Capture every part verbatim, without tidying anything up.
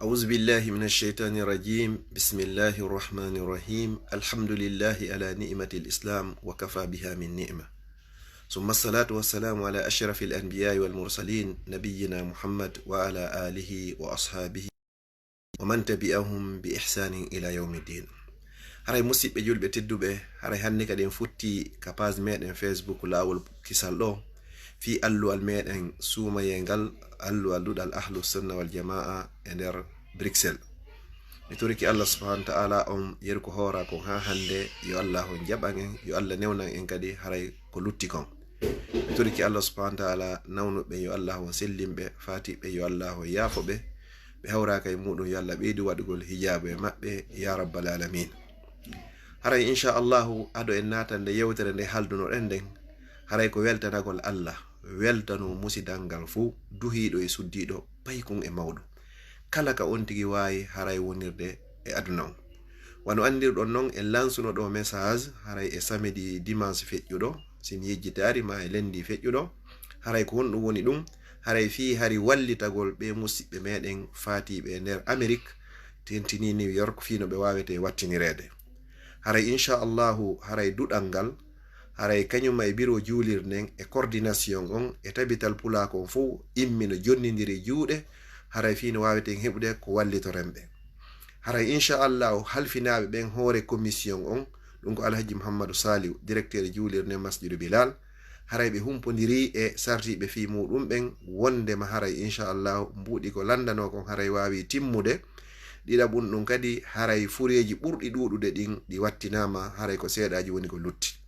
أعوذ بالله من الشيطان الرجيم. بسم الله الرحمن الرحيم. الحمد لله على نعمة الإسلام وكفى بها من نعمة. ثم الصلاة والسلام على أشرف الأنبياء والمرسلين نبينا محمد وعلى آله وأصحابه ومن تبعهم بإحسان إلى يوم الدين. Haray musiɓɓe julɓe tedduɓe, haray hannde kadi en futti ka page meɗen Facebook Laawol Kisal ɗo, fii alluwal meɗen suumayee ngal, alluwal duɗal Ahlu Sunna wal Jamaa e nder Bruxelles. Mi toriki Allah subhanahu wa ta'ala on yeru ko hoora kon haa hannde, yo Allah on jaɓan en, yo Allah newnan en kadi haray ko lutti kon. Mi toriki Allah subhanahu wa ta'ala nawnuɓe yo Allah on sellin ɓe, faatiɓe yo Allah on yaafo ɓe, ɓe hawraaka e muɗum yo Allah ɓeydu waɗugol hijaabu e maɓɓe, ya rabbal alamin. Haray inchallahu ado en naatande yewtere nde haldunoɗen nden, haray ko weltanagol Allah, weltano musidal ngal fuu, duhiiɗo e suddiiɗo, paykun e mawɗo. Kala ka on tigi waawi haray wonirde e aduna on. Wano anndirɗon non, en lansuno ɗo message haray e samedi, dimanche feƴƴuɗo, si mi yejjitaari, ma e lendi feƴƴuɗo, haray ko honɗum woni ɗum? Haray fii hari wallitagol ɓe musiɓɓe meɗen faatiiɓe e nder Amerik, tentini New York, fii no ɓe waawete wattinireede. Haray inchallahu, haray duɗal ngal, haray kañum e biro juulirde nden e coordination on e tabital pulaaku on fow immino jonnindiri juuɗe, haray fii no waaweten heɓude ko wallitoren ɓe. Haray inchallahu, halfinaaɓe ɓen hoore commission on, ɗum ko Alhaji Muhammadu Saliu, directeur juulirde nden Masjidu Bilal, haray ɓe humpondirii e sartiiɓe fii muɗum ɓen, wondema haray inchallahu mbuuɗi ko landanoo kon haray waawi timmude. Ɗiɗaɓum ɗum kadi, haray fureeji ɓurɗi ɗuuɗude ɗin ɗi wattinaama, haray ko seeɗaaji woni ko lutti.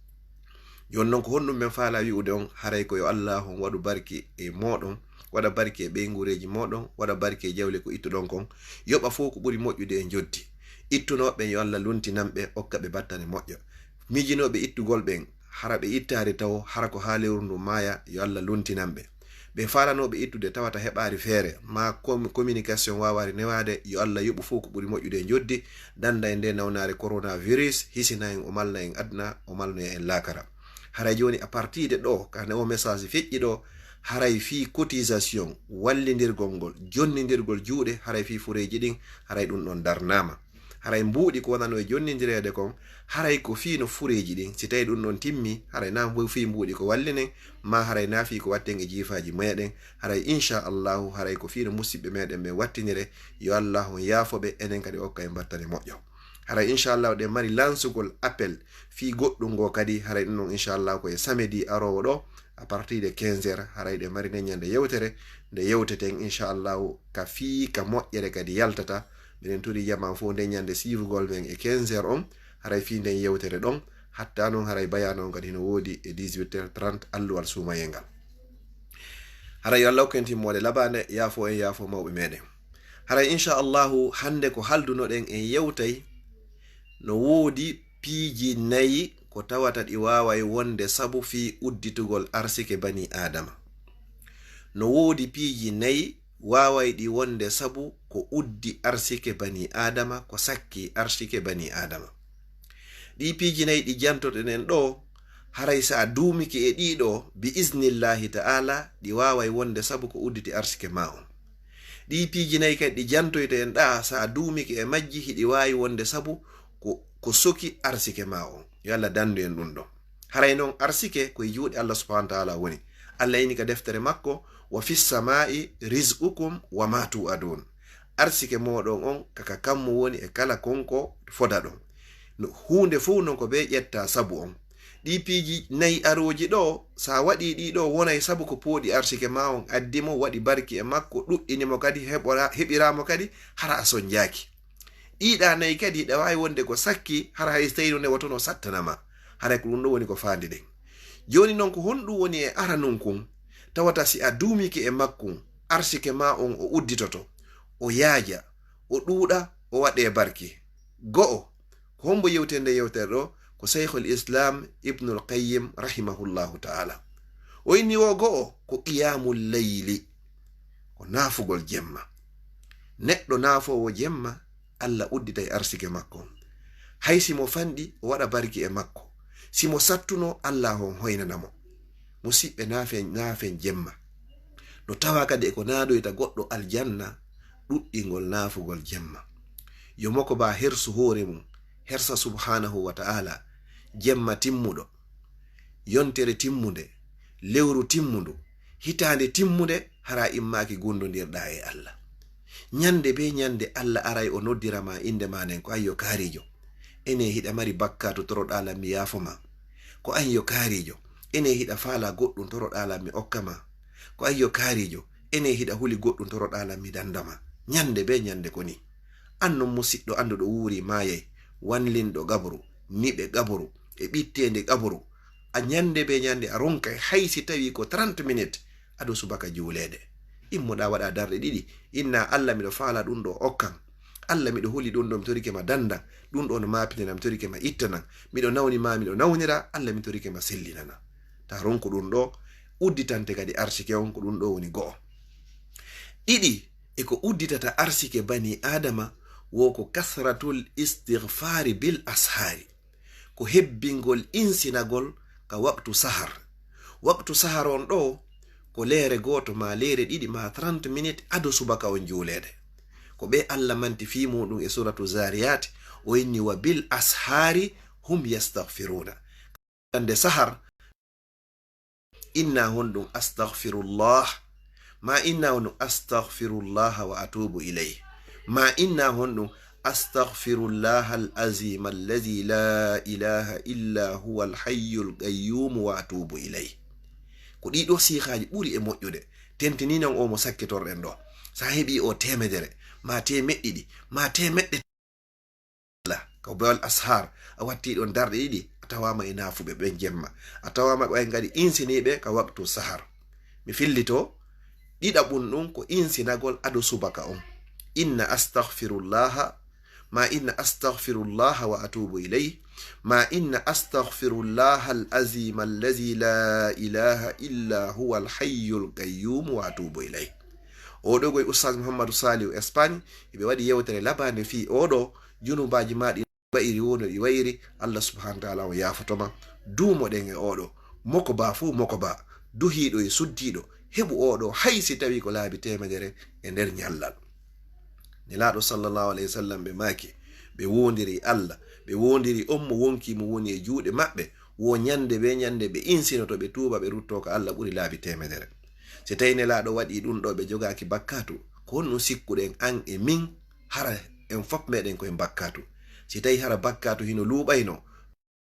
Jooni non, ko honɗum men faalaa wi'ude on? Haray ko yo Allah on waɗu barki e mooɗon, waɗa barki e ɓeynguureeji mooɗon, waɗa barki e jawle ko ittuɗon kon, yoɓa fow ko ɓuri moƴƴude e njoddi. Ittunooɓe ɓen yo Allah luntinan ɓe, okka ɓe battane moƴƴa. Miijinooɓe ittugol ɓen, hara ɓe ittaali tawo, hara ko haa lewru ndun maaya, yo Allah luntinan ɓe. Ɓe faalanooɓe ittude tawata heɓaali feere, maa com-, communication waawaali newaade, yo Allah yoɓu fow ko ɓuri moƴƴude e njoddi, dannda en nde nawnaare coronavirus, hisina en, o malna en aduna, o malnoya en laakara. Haray jooni, à partir de ɗo, ka ne o message feƴƴi ɗo, haray fii cotisation, wallindirgol ngol, jonnindirgol juuɗe, haray fii fureeji ɗin, haray ɗum ɗon darnaama. Haray mbuuɗi ko wonano e jonnindireede kon, haray ko fii no fureeji ɗin. Si tawii ɗum ɗon timmi, haray na mbu-, fii mbuuɗi ko wallinen, maa haray na fii ko watten e jiifaaji meɗen, haray inchallahu, haray ko fii no musiɓɓe meɗen ɓen wattinire, yo Allah on yaafo ɓe, enen kadi okka en battane moƴƴo. Haray inchallahu, ɗen mari lansugol appel fii goɗɗum ngoo kadi, haray ɗum ɗon inchallahu ko e samedi aroowo ɗo, à partir de quinze heures, haray ɗen mari nden ñande yewtere, nde yewteten inchallahu ka fii ka moƴƴere kadi yaltata. Miɗen tori jamaa fow nden ñande siifugol men e quinze heures on, haray fii nden yewtere ɗon, hatta non haray bayaanu on kadi hino woodi e dix-huit heures trente alluwal suumayee ngal. Haray yo Allah hokku en timmoode labaande, yaafo en, yaafo mawɓe meɗen. Haray inchallahu hannde ko haldunoɗen en yewtay no woodi piiji nayi ko tawata ɗi waaway wonde sabu fii udditugol arsike banii Aadama. No woodi piiji nayi waaway ɗi wonde sabu ko uddi arsike banii Aadama, ko sakki arsike banii Aadama. Ɗii piiji nayi ɗi jantoɗen en ɗoo, haray si a duumike e ɗii ɗoo, bi iznillahi ta'ala, ɗi waaway wonde sabu ko udditi arsike maa on. Ɗii piiji nayi kadi ɗi jantoyta en ɗaa, si a duumike e majji, hiɗi waawi wonde sabu ko, ko soki arsike maa on. Yo Allah danndu en ɗum ɗon. Haray non arsike ko e juuɗe Allah subhanahu wa ta'ala woni. Allah ini ka deftere makko, "Wa fis samaa'i rizqukum wa ma tu'adun." Arsike mooɗon on ka, ka kammu woni e kala kon ko fodaɗon. No, huunde fow non ko ɓe ƴetta sabu on. Ɗii piiji nayi arooji ɗoo, si a waɗii ɗii ɗoo, wonay sabu ko pooɗi arsike maa on, addi mo, waɗi barki e makko, ɗuɗɗini mo kadi, heɓora-, heɓiraa mo kadi, hara a sonjaaki. Ɗii ɗaa nayi kadi, ɗa waawi wonde ko sakki, hara hay so tawii no newotono sattana ma. Haray ko ɗum ɗoo woni ko faandiɗen. Jooni non, ko honɗum woni e aranun kun? Tawata si a duumike e makkun, arsike maa on o udditoto, o yaaja, o ɗuuɗa, o waɗee barki. Go'o, ko hombo yewtende yewtere ɗoo? Ko Shaykhul Islam Ibnul Qayyim rahimahullahu ta'ala. O inni wo go'o ko qiyamul layli, ko naafugol jemma. Neɗɗo naafoowo jemma, Allah udditay arsike makko on. Hay si mo fanɗi, o waɗa barki e makko. Si mo sattuno, Allah on hoynana mo. Musiɓɓe, naafen, naafen jemma. No tawa kadi e ko naadoyta goɗɗo aljanna, ɗuɗɗingol naafugol jemma. Yo moko ba hersu hoore mum, hersa subhaanahu wa ta'ala, jemma timmuɗo, yontere timmunde, lewru timmundu, hitaande timmunde, hara immaaki gondondirɗa e Allah. Ñande be ñande Allah aray o noddira ma innde ma nden ko ayyo kaarijo. Ene hiɗa mari bakkaatu toroɗa lan mi yaafo ma. Ko ayyo kaarijo. Ene hiɗa faala goɗɗum toroɗa lan mi okka ma. Ko ayyo kaarijo. Ene hiɗa huli goɗɗum toroɗa lan mi danda ma. Ñande be ñande ko ni. An non musiɗɗo annduɗo wuuri maayay, wanlinɗo qabru, niɓe qabru, e ɓitteende qabru. A ñande be ñande a ronkay hay si tawi ko trente minutes ado subaka juuleede. Immoɗa waɗa darɗe ɗiɗi, inna Allah miɗo faala ɗum ɗo okkan. Allah miɗo huli ɗum ɗo mi torike ma dandan, ɗum ɗo no maapinana mi torike ma ittanan. Miɗo nawni ma miɗo nawnira, Allah mi torike ma sellinana. Ta ronku ɗum ɗo, udditante kadi arsike on ko ɗum ɗo woni go'o. Ɗiɗi, e ko udditata arsike bani Adama wo ko kasratul istighfari bil ashari. Ko hebbingol insinagol ka waqtu sahar. Waqtu sahar on ɗo ko leere gooto ma leere ɗiɗi ma trente minutes ado subaka on juuleede. Ko ɓe Allah manti fii muɗum e suratu Zariyat, o inni wa bil ashari hum yastaghfiruna. Hande sahar, inna honɗum astaghfirullah, ma inna honɗum astaghfirullah wa atubu ilayh, ma inna honɗum astaghfirullah al azim allazi la ilaha illa huwa al hayyul qayyum wa atubu ilayh. Ko ɗiɗo siihaaji ɓuri e moƴƴude. Tentininon o mo sakkitorɗen ɗo. Sa heɓi o temedere, ma temeɗɗe ɗiɗi, ma temeɗɗe Allah, ka bawal ashar, a watti ɗon darɗe ɗiɗi, a tawama e naafuɓe ɓen jemma. A tawama ɓe ngaɗi insiniɓe ka waqtu sahar. Mi fillito, ɗiɗaɓun ɗum ko insinagol ado subaka on. Inna astaghfirullaha, ma inna astaghfirullaha wa atubu ilayh, ma inna astaghfirullaha al azim allazi la ilaha illa huwa al hayyul qayyum wa atubu ilayh. Oɗo goy Ustaz Muhammadu Salihu Espagne, hiɓe waɗi yewtere labande fii oɗo junubaaji ma ɗi wa'iri wo no ɗi wa'iri, Allah subhanahu wa ta'ala o yaafoto ma. Duumoɗen e oɗo, moko ba fuu moko ba, duhiiɗo e suddiiɗo, heɓu oɗo hay si tawi ko laabi temedere e nder ñallal. Nelaaɗo sallallahu alayhi wa sallam ɓe maaki, ɓe wondiri Allah, ɓe wondiri on mo wonki mo woni e juuɗe maɓɓe, wo ñande be ñande ɓe insinoto, ɓe tuuba, ɓe rutto ka Allah ɓuri laabi temedere. Si tawi Nelaaɗo waɗi ɗum ɗo ɓe jogaaki bakkatu, ko honɗum sikkuɗen an e min hara en fof meɗen ko en bakkatu? Si tawi hara bakkatu hino luuɓayno,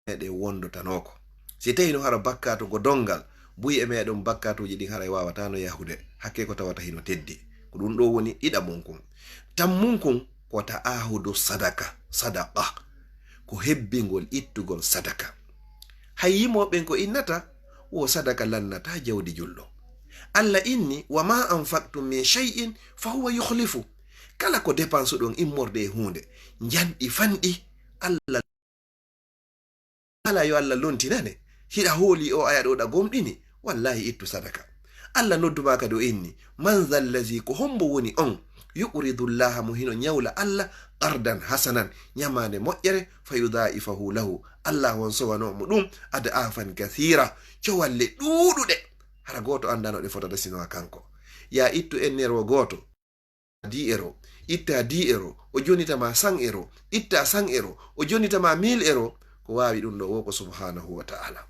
meɗen wondotanoko. Si tawi no hara bakkatu ko dongal, buy e meɗen bakkatuji ɗin haray wawata no yahude, hakke ko tawata hino teddi. Ko ɗum ɗo woni ɗiɗaɓun kun. Tammun kun ko ta'ahudu sadaka, sadaqa. Ko hebbingol ittugol sadaka. Hay yimoɓen ko innata, wo sadaka lannata jawdi julɗo. Allah inni, "Wa ma anfaqtum min shay'in fa huwa yukhlifu." Kala ko depansuɗon immorde e huunde, njanɗi fanɗi, Allah, ala yo Allah lontinane. Hiɗa hooli o aya ɗo ɗa gomɗini, wallahi ittu sadaka. Allah nodduma kadi o inni, "Man zal lazi," ko hombo woni on, "yuqridu llaha," mo hino ñawla Allah, "qardan hasanan," ñamaande moƴƴere, "fa yudaifahu lahu," Allah on sowano mo ɗum, "ad'afan kathira," cowalle ɗuuɗuɗe. Hara gooto anndano ɗe fotata sinoa kanko. Ya ittu ennero gooto, dix euros, itta dix euros, o jonita ma cent euros, itta cent euros, o jonita ma mille euros, ko waawi ɗum ɗo wo ko subhanahu wa ta'ala.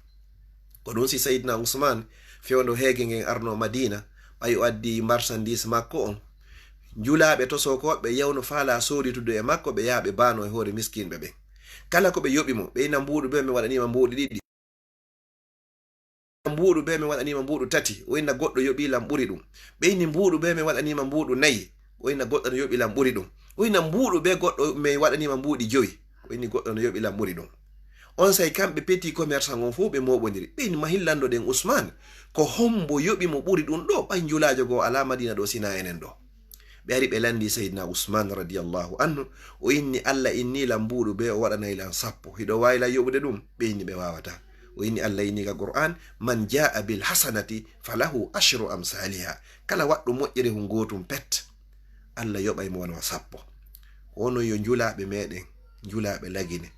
Ko ɗum si Sayyidina Usman fewndo heege ngen arno Madina, ɓay o addi marchandise makko on, njulaaɓe tosokooɓe yawno faala sooditude e makko, ɓe yaha ɓe baano e hoore miskinɓe ɓen. Kala ko ɓe yoɓi mo, ɓe ina mbuuɗu ɓe, mi waɗanima mbuuɗi ɗiɗi. Mbuuɗu be mi waɗanima mbuuɗu tati, o inna goɗɗo yoɓi lan ɓuri ɗum. Ɓe inni mbuuɗu be mi waɗanima mbuuɗu nayi, o inna goɗɗo no yoɓi lan ɓuri ɗum. O inna mbuuɗu be goɗɗo mi waɗanima mbuuɗi joyi, o inni goɗɗo no yoɓi lan ɓuri ɗum. On say kamɓe petit commerçant on fof ɓe mooɓondiri. Ɓe inni mahillanɗo ɗen Usman, ko hombo yoɓi mo ɓuri ɗum ɗo? Ɓay njulaajo goo alaa Madina ɗo sina enen ɗo. Ɓe ari ɓe landi Sayyidina Usman radiyallahu anhu, o inni, "Allah inni lan mbuuɗu be o waɗanay lan sappo. Hiɗo waawi lan yoɓude ɗum?" Ɓe inni ɓe waawata. O inni Allah inni ka Qur'an, "Man jaa bil hasanati falahu ashru amsaliha." Kala waɗɗo moƴƴere hun gootum pet, Allah yoɓay mo wano sappo. Ko onon yo njulaaɓe meɗen, njulaaɓe Lagine,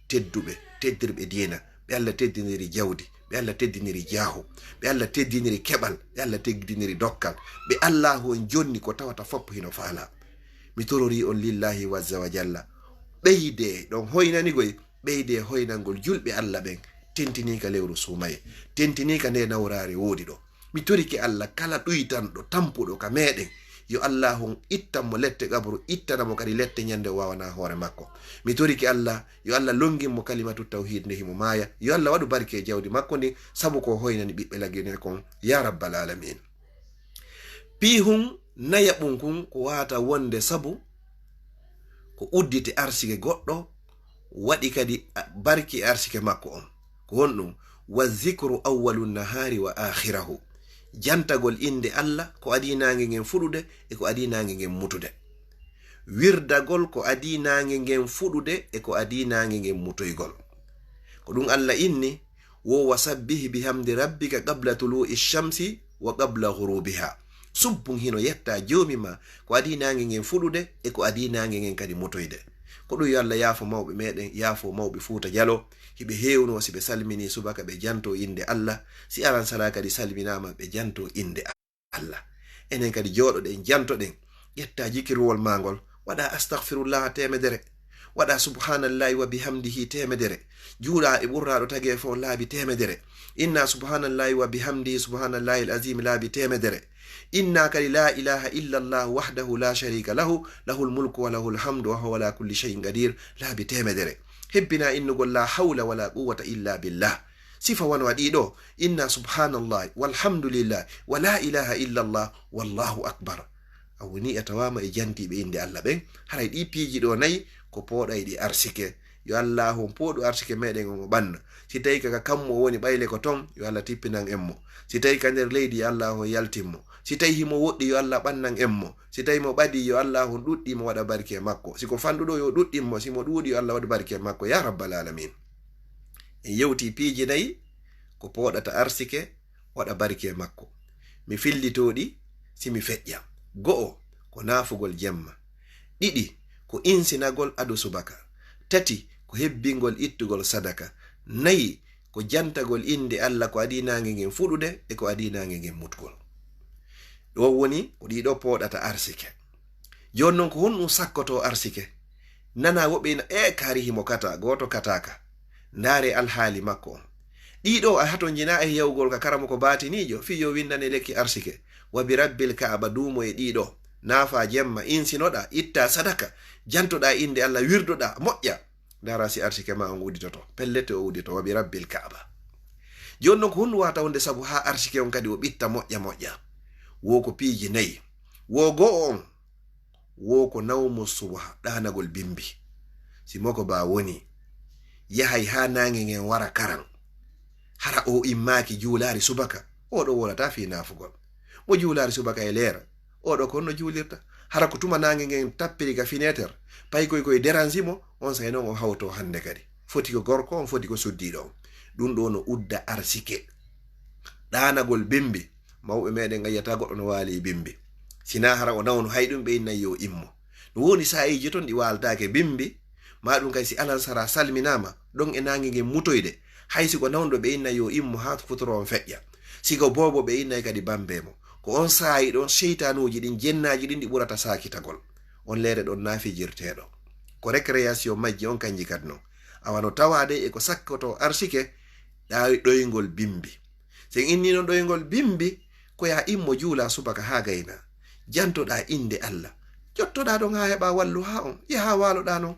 tedduɓe, teddirɓe diina, ɓe Allah teddiniri jawdi, ɓe Allah teddiniri jaahu, ɓe Allah teddiniri keɓal, ɓe Allah teddiniri dokkal, ɓe Allahu on jonni ko tawata fop hino faala. Mi tororii on lillahi wazza wa jalla. Ɓeydee ɗon hoynanigoy, ɓeydee hoynangol julɓe Alla ɓen, tentiniika lewru suumaye, tentiniika nde nawraare woodi ɗo. Mi torike Alla kala ɗuytanɗo, tampuɗo ka meɗen, yo Alla on ittan mo lette qabru, ittana mo kadi lette ñande o waawanaa hoore makko. Mi torike Alla, yo Alla longin mo kalimatu tawhid nde himo maaya. Yo Alla waɗu barke e jawdi makko ndin, sabu ko hoynani ɓiɓɓe Lagine kon, ya rabbal alamin. Piihun nayaɓun kun ko waata wonde sabu ko uddite arsike goɗɗo, waɗi kadi a-, barki e arsike makko on. Ko honɗun? Wa zikru awwalu nahaari wa aakhirahu. Jantagol innde Alla ko adii naange ngen fuɗude e ko adii naange ngen mutude. Wirdagol ko adii naange ngen fuɗude e ko adii naange ngen mutoygol. Ko ɗun Alla inni, wo wa sabbih bihamdi rabbika qabla tulu'i shamsi wa qabla ghurubiha. Subbun hino yetta Joomi ma ko adii naange ngen fuɗude e ko adii naange ngen kadi mutoyde. Ko ɗun yo Alla yaafo mawɓe meɗen, yaafo mawɓe Fuuta Jalo. Hiɓe heewno si ɓe salmini subaka ɓe janto innde Alla, si aran sara kadi salminaama ɓe janto innde Alla. Enen kadi jooɗoɗen, jantoɗen, ƴetta jikiruwol maa ngol, waɗa astaghfirullah teemedere, waɗa subhanallahi wa bihamdihi teemedere, juula e ɓurraaɗo tageefo on laabi teemedere, inna subhanallahi wa bihamdihi subhanallahi al azim laabi teemedere, inna kadi la ilaha illa Allah wahdahu la sharika lahu, lahul mulku wa lahul hamdu wa huwa ala kulli shay'in qadir laabi teemedere. Hebbina innugol la hawla wala quwwata illa billah. Sifa wano a ɗiɗo, inna subhanallahi, walhamdulillahi, wa la ilaha illallah, wallahu akbar. A woni a tawaama e jantiiɓe innde Alla ɓen. Haray ɗi piiji ɗo nayi ko pooɗayɗi arsike. Yo Alla on pooɗu arsike meɗen on o ɓanna. Si tawi ka, ka kammu o woni ɓayle ko ton, yo Alla tippinan en mo. Si tawi ka nder leydi, yo Alla on yaltin mo. Si tawi himo woɗɗi, yo Alla ɓannan en mo. Si tawi mo ɓadii, yo Alla on ɗuɗɗi mo waɗa barke e makko. Si ko fanɗuɗo, yo ɗuɗɗin mo. Si mo ɗuuɗi, yo Alla waɗu barke e makko. Ya rabbal alamin. En yewti piiji nayi ko pooɗata arsike, waɗa barke e makko. Mi fillitoo ɗi si mi feƴƴa. Go'o, ko naafugol jemma. Ɗiɗi, ko insinagol ado subaka. Tati, ko hebbingol ittugol sadaka. Nayi, ko jantagol innde Alla ko adii naange ngen fuɗude e ko adii naange ngen mutgol. Ɗo woni ko ɗiɗo pooɗata arsike. Jooni non, ko honɗun sakkotoo arsike? Nanaa woɓɓe ina, "E, kaari himo kata, gooto kataaka." Ndaaree alhaali makko on. Ɗiɗo a hatonjinaa e yawgol ka karamoko baatiniijo, fii yo windane lekki arsike. Wa bi rabbil Kaaba, duumo e ɗiɗo. Naafaa jemma, insinoɗaa, ittaa sadaka, jantoɗaa innde Alla, wirdoɗaa, moƴƴa. Ndaara si arsike maa on udditoto. Pellete o uddito, wa bi rabbil Kaaba. Jooni non, ko honɗun waata wonde sabu haa arsike on kadi o ɓitta moƴƴa moƴƴa? Wo ko piiji nayi. Wo go'o on, wo ko nawmu subha, ɗaanagol bimbi. Si moko ba woni, yahay haa naange ngen wara karan, hara o immaaki juulaari subaka, o ɗo wolataa fii naafugol. Mo juulaari subaka e leera, o ɗo ko honno juulirta? Hara ko tuma naange ngen tappiri ka fineeter, paykoy koy deransi mo, on saa'i non o hawtoo hande kadi. Foti ko gorko on, foti ko suddiiɗo on. Ɗun ɗo no udda arsike. Ɗaanagol bimbi, mawɓe meɗen a yi'ataa goɗɗo no waali e bimbi. Sinaa hara o nawnu hay ɗun ɓe innay yo immo. No woni saa'iiji ton ɗi waaltaake bimbi, maa ɗun kay si alansaraa salminaama, ɗon e naange ngen mutoyde, hay si ko nawnuɗo ɓe innay yo immo haa futuro on feƴƴa. Si ko boobo ɓe innay kadi bambee mo. Ko on saa'i ɗon seytaanuuji ɗin, jennaaji ɗin ɗi ɓurata saakitagol. On leere ɗon naa fijirteeɗo. Ko récréation majji on kanji kadi non. Awa no tawaade e ko sakkotoo arsike, ɗaa ɗoyngol bimbi. Si en innii non ɗoyngol bimbi, ko yaa immo juulaa subaka haa gaynaa. Jantoɗaa innde Alla. Jottoɗaa ɗon haa heɓaa wallu haa on. Yahaa waaloɗaa non.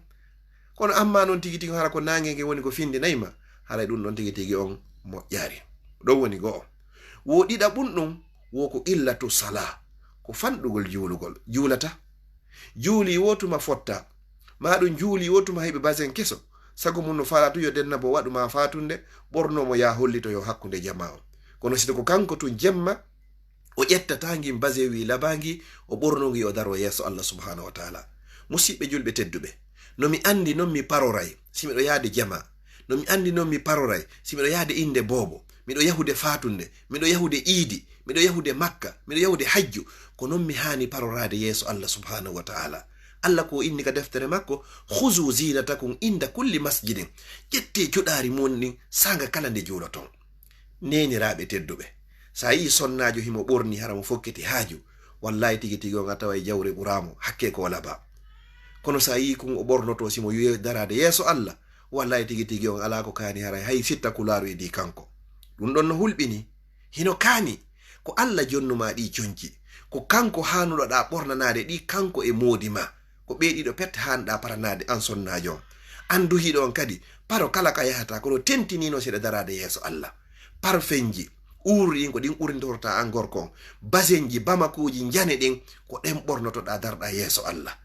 Kono ammaa non tigi tigi hara ko naange nge woni ko findinay ma, haray ɗun ɗon tigi tigi on moƴƴaali. Ɗon woni go'o. Wo ɗiɗaɓun ɗun, wo ko qillatu salaa. Ko fanɗugol juulugol. Juulata. Juuli wo tuma fotta. Maa ɗun juuli wo tuma heɓi basen keso. Sago mun no faalaa tun yo dennabo waɗu maa faatunde, ɓornoo mo yaa hollitoyoo hakkunde jamaa on. Kono si ko kanko tun jemma, o ƴettataa ngin basen wii labaa ngi, o ɓornoo ngi o daroo yeeso Alla subhanahu wa taala. Musiɓɓe julɓe tedduɓe, no mi andi non mi paroray si miɗo yaade jamaa. No mi andi non mi paroray si miɗo yaade innde boobo. Miɗo yahude faatunde, miɗo yahude iidi, miɗo yahude Makka, miɗo yahude hajju. Ko non mi haani paroraade yeeso Alla subhanahu wa taala. Alla ko inni ka deftere makko, "Khuzu zinatakum inda kulli masjidin." Ƴettee cuɗaari mon ndin saanga kala nde juuloton. Neeniraaɓe tedduɓe, si a yi'i sonnaajo himo ɓorni hara mo fokkiti haaju, wallahi tigi tigi on a taway jawre ɓuraa mo, hakkee ko o labaa. Kono so a yii kun o ɓornoto, si mo wiye daraade yeeso Allah, wallahi tigi tigi on alaa ko kaani, haray hay sitta kulaaru e di kanko. Ɗum ɗon no hulɓini. Hino kaani ko Allah jonnu ma ɗi conci. Ko kanko haanuɗo ɗa ɓornanaade ɗi, kanko e moodi ma. Ko ɓee ɗiɗo pet haanuɗa paranaade an sonnaajo on. An duhiiɗo on kadi, paro kala ka yahata, kono tentinino seɗa daraade yeeso Allah. Parfenji, uurɗi ɗin ko ɗin urintorta an gorko on. Basenji, bamakuuji, njane ɗin, ko ɗen ɓornotoɗa darɗa yeeso Allah.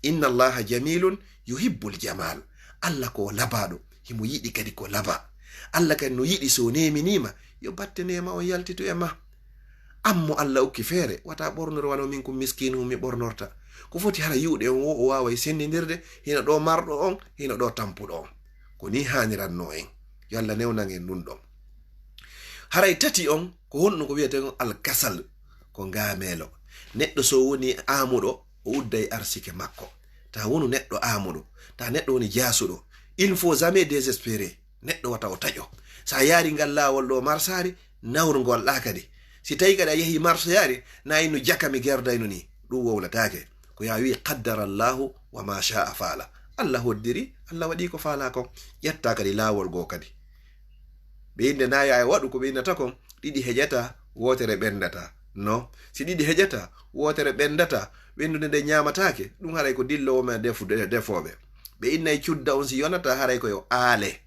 Inna Allaha jamilun yuhibbul jamal. Allah ko labaaɗo, himo yiɗi kadi ko laba. Allah kadi no yiɗi so neeminima, yo batte neema on yaltitu e ma. An mo Allah okki feere, wata ɓornore wano min kun miskiinu mi ɓornorta. Ko foti hara yi'uɗo en wo o waaway senndindirde, hino ɗo marɗo on, hino ɗo tampuɗo on. Ko ni haaniranno en. Yo Allah newnan en ɗum ɗon. Haray tati on, ko honɗum ko wiyeten on alkasal, ko ngaameelo. Neɗɗo so woni aamuɗo, o udday arsike makko. Ta wonu neɗɗo aamuɗo, ta neɗɗo woni jaasuɗo. Il ne faut jamais désespérer. Neɗɗo wata o taƴo. Sa yaari ngal laawol ɗo marsaari, nawru ngol ɗa kadi. Si tawi kadi a yehi marsoyaari, na innu jaka mi gerdayno ni, ɗum wowlataake. Ko ya wi qaddara Allahu wa ma sha'a fa'ala. Allah hoddiri, Allah waɗi ko faala kon. Ƴetta kadi laawol goo kadi. Ɓe innde na ya e waɗu ko ɓe innata kon, ɗiɗi heƴata, wootere ɓendata. No, si ɗiɗi heƴata, wootere ɓendata, ɓenndude nde ñaamataake, ɗum haray ko dillowo ma defu-, de-, defooɓe. Ɓe innay cudda on si yonata, haray ko yo aale.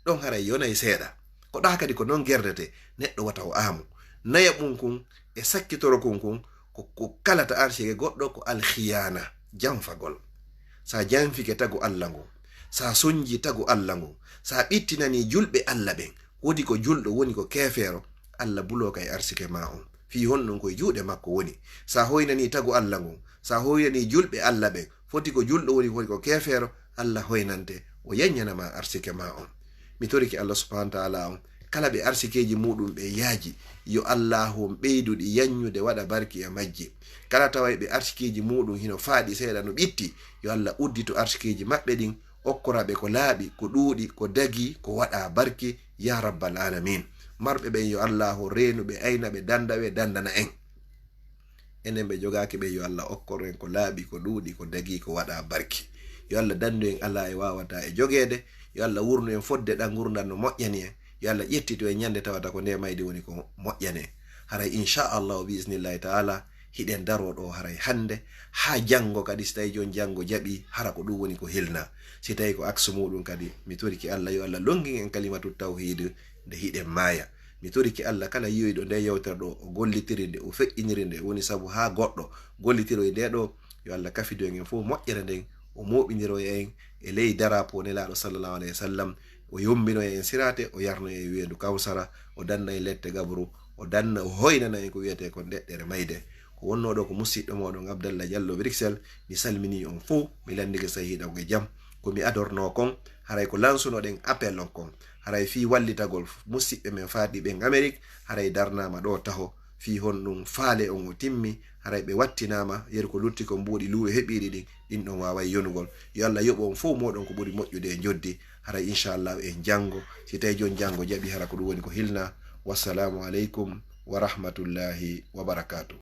Ɗon haray yonay seeɗa. Ko ɗa kadi ko non gerdete, neɗɗo wata o aamu. Nayaɓun kun e sakkitorokun kun, ko, ko kalata arsike goɗɗo ko alkhiyana, janfagol. Sa janfike tagu Allah ngun, sa sonji tagu Allah ngun, sa ɓittinani julɓe Allah ɓen, wodi ko julɗo woni ko keefeero, Allah bulo kay arsike ma on. Fii honɗum ko e juuɗe makko woni. Sa hoynani tagu Allah ngun, sa hoynani julɓe Allah ɓen, foti ko julɗo woni, woni ko keefeero, Allah hoynante, o yanñana ma arsike ma on. Mi torike Allah subhanahu wa ta'ala on, kala ɓe arsikeeji muɗum ɓe yaaji, yo Allahu on ɓeyduɗi yanñude waɗa barki e majji. Kala taway ɓe arsikeeji muɗum hino faaɗi seeɗa no ɓitti, yo Allah uddito arsikeeji maɓɓe ɗin, okkora ɓe ko laaɓi, ko ɗuuɗi, ko dagi, ko waɗa barki, ya rabbal alamin. Marɓe ɓen yo Allahu reenu ɓe, ayna ɓe, danda ɓe, dandana en. Enen ɓe jogaaki ɓe, yo Allah okkor en ko laaɓi, ko ɗuuɗi, ko dagi, ko waɗa barki. Yo Allah dandu en alaa e waawata e jogeede. Yo Allah wurnu en fodde ɗan ngurndan no moƴƴani en. Yo Allah ƴettitu en ñande tawata ko nde mayde woni ko moƴƴani en. Haray inchallahu bi isnillahi ta'ala hiɗen daro ɗo haray hande haa janngo kadi, si tawi jon janngo jaɓi, hara ko ɗum woni ko hilna. Si tawi ko aksu muɗum kadi, mi toriki Allah yo Allah longin en kalimatu tawhid nde hiɗen maaya. Mi torike Allah kala yiyoyɗo nde yewtere ɗo, o gollitiri nde, o feƴƴiniri nde, woni sabu haa goɗɗo gollitiroy nde ɗo, yo Allah kafidu en en fof moƴƴere nden, o mooɓindiroya en e ley darapo Nelaaɗo sallallahu alayhi wa sallam, o yombinoya en siraate, o yarnoya en weendu Kawsara, o danna en lette gabru, o danna, o hoynana en ko wiyetee kon ɗeɗɗere mayde. Ko wonnoo ɗo ko musiɗɗo mooɗon Abdallah Diallo Bruxelles, mi salminii on fof, mi lanndike so a hiɗa ko e jam. Ko mi adornoo kon, haray ko lansunoɗen appel on kon. Haray fii wallitagol musiɓɓe men faatiiɓe ɓen Amerik, haray darnaama ɗo taho. Fii honɗum faale on o timmi, haray ɓe wattinaama, yeru ko lutti kon mbuuɗi luuwe heɓiiɗi ɗin, ɗin ɗon waaway yonugol. Yo Allah yoɓu on fof mooɗon ko ɓuri moƴƴude e njoddi. Haray inchallahu en janngo, si tawi jon janngo jaɓi, hara ko ɗum woni ko hilna. Wassalamu aleykum wa rahmatullahi wa barakatuh.